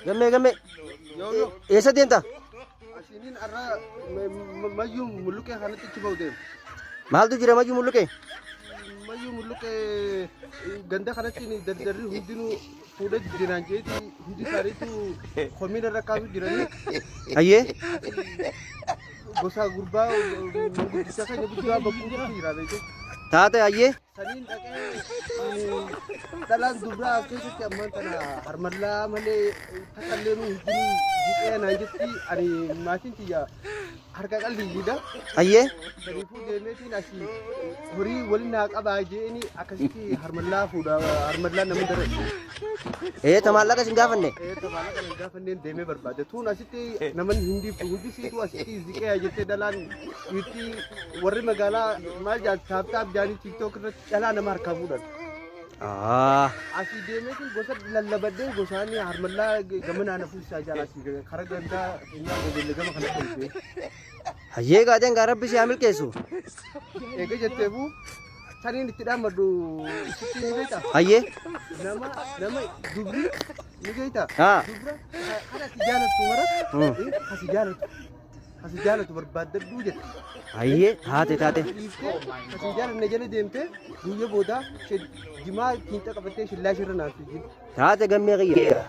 Gammee gammee. Yoo yoo. Eessa deemta? Ashiiniin arra mayyuu mulluqee kanatti achi ba'u deema. Maaltu jira mayyuu mulluqee? Mayyuu mulluqee ganda kanatti dardarri hundinuu fuudhee jiraan jeeti hundi isaaniitu komiin irra kaasu jiranii. Ayyee. Gosa gurbaa guddicha keenya guddaa bakkuutu jira beekte. Taate ayyee. Saniin dhaqee dhalaan dubraa as keessatti ammaan tana harmallaa malee takka illee nu hundinuu jiqee naan jetti ani maatiin tiyya harka qalliyyidha. Ayyee. Saniifuu deemeetiin asii horii waliin naa qabaa jeeni akkasitti harmallaa fuudha harmallaa nama dara. Ee ta maallaqa isin gaafanne. Ee tabaala kana hin gaafanneen deemee barbaade. Tuun asitti namanni hindi hundi siitu asitti ziqee jettee dhalaan itti warri magaalaa maal jaan taap taap jaanii tiiktook irratti dhalaa nama harkaa fuudhan. Ah. Asii deemeetiin gosa lallabadhee gosaan harmallaa gamanaa na fuusisaa jaan asii kara gandaa keenyaa gogolle gama kana tolchee. Hayyee gaateen gaa rabbi si haa milkeessu. Eega jetteefuu saniin itti dhaammadhu sitti ni beektaa? Hayyee. Nama nama dubri ni beektaa? Haa. Dubra kan ati jaalattu mara kasi jaalatu kasi jaalatu barbaaddadhuu jette. Hayyee taate taate. Dhiiftee kasi jaalanne jala deemtee guyya boodaa jimaa fiinxa qabattee shillaa shirra naaf fiigin. Taate gammee kiyya.